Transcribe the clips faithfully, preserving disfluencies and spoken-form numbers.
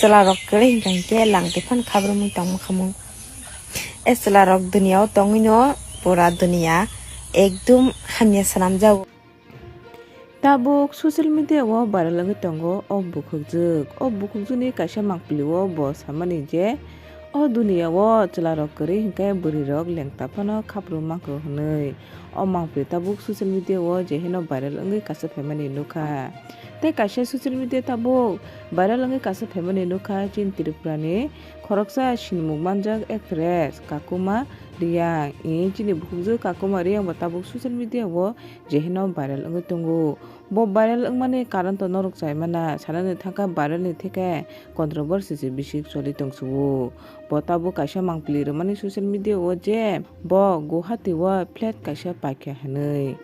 Chwla rok kwrwi hwnkha hinkhe lang twi phano khabrumwi tongma khamung. E chwla rok duniya o tongwi no pura duniya ekdum hamya swnamjago. Tabuk social media o viral wngwi tongo o bukhukjwk. O bukhukjwkni kaisa mangpili o bo samani je o duniya o chwla rok kwrwi hinkhe bwrwi rok lengta phano khabrum mangkho hwnwi. O mangpili tabuk social media o je hino viral wngwi kaisa phaimani nukha. Tei kaisa social media tabuk viral wngwi kaisa phaimani nukha chini Tripura ni khoroksa sinimung manjak actress Kakuma Reang. I chini bukhukjwk Kakuma Reang bo tabuk social media o je hino viral wngwi tongo. Bo viral wngmani karon to norok chai mana, sanani thangkha viral ni theke controversy se bisi choli tongsuo. Bo tabuk kaisa mangpili rwmani social media o je bo Guwahati o flat kaisa paikha hwnwi.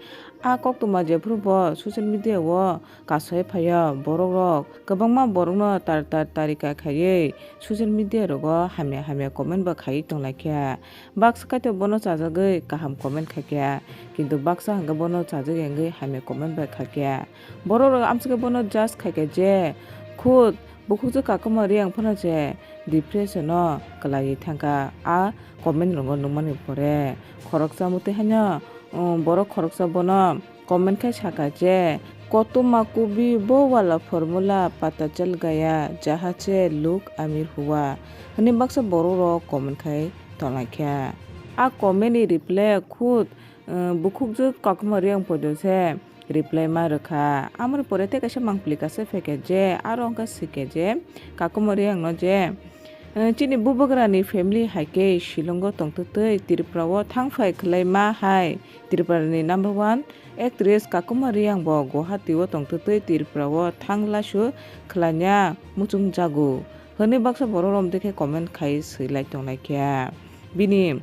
A koktwma jephuru bo social media o kasui phaio, borok rok kwbangma borokno tar tar tarika khaiwi social media rogo hamya hamya comment bo khaiwi tonglaikha. Baksa kaitor bono chajagwi kaham comment khaikha, kintu baksa hwnkhe bono chajagwi wngwi hamya comment bai khaikha. Borok rok amsukhe bono judge khaikha je khud bukhukjwk Kakuma Reang phano je depression o kwlaiwi thangkha a comment rogo nukmani pore. Khoroksa mwtwi haino, um, borok khoroksa bono comment khai saka je, "Kotoma kubi bo wala formula pata chal gaya, jaha se log amir hua," hwnwi baksa borok rok comment khai tonglaikha. A comment ni reply khud, uh, bukhukjwk Kakuma Reang poito se reply ma rwkha. Amoni pore tei kaisa mangpili kaisa phaikha je, aro wngkha swikha je Kakuma Reang no je, uh, chini bubagra ni family hai khe Shillong o tongtwtwi Tripura o thangphai khwlai ma hai. Tripura ni number one actress Kakuma Reang bo Guwahati o tongtwtwi Tripura o thang lasu khwlaina muchung jago hwnwi baksa borok romtwi khe comment khai swilai tonglaikha. Bini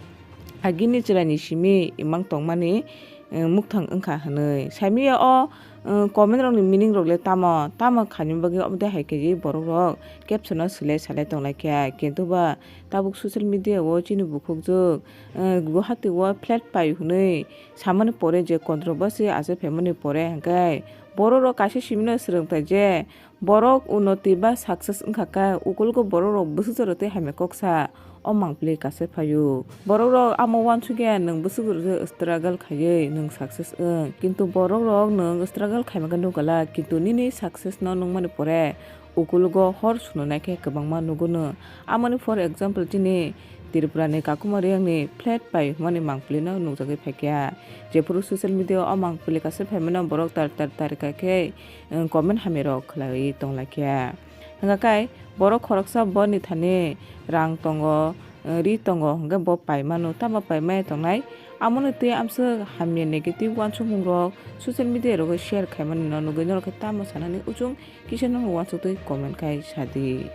agini chwraini simi imang tongmani, eh, mukthang wngkha hwnwi. Saimia o, eh, comment rokni meaning rok le tamo, tamo khaini bagwi omo tei hai khe borok rok caption o swilai salai tonglaikha. Kintu ba tabuk social media o chini bukhukjwk, eh, Guwahati o flat pai hwnwi samani pore je controversy achai phaimani pore hwnkhe borok rok kaisa simino swrwngthai je borok unoti ba success wngkha khe, ukulogo borok rok bwswk jora tei hamya kok sa o mangpili kaisa phaio. Borok rok amo uansukya nwng bwswk jora tei struggle khaiwi nwng success wng, kintu borok rok nwng struggle khaima khe nukgala, kintu nini success no nukmani pore ukulogo hor sununai khe kwbangma nuguno. Amoni for example chini Tripura ni Kakuma Reang ni flat pai hwnmani mangpili no nukjagwi phaikha. Jephuru social media o mangpili kaisa phaimano borok tar tar tarika khe, eh, comment hamya rok khwlaiwi tonglaikha. Hwnkha khe borok khoroksa boni thani rang tongo, eh, ri tongo hwnkhe bo paimano, tamo paimaya tongnai? Amoni twi amswk hamya negative uansukmung rok social media rogo share khaimani no nugwi norok khe tamo sanani uchung kisa no uansuk twi comment khai sadi.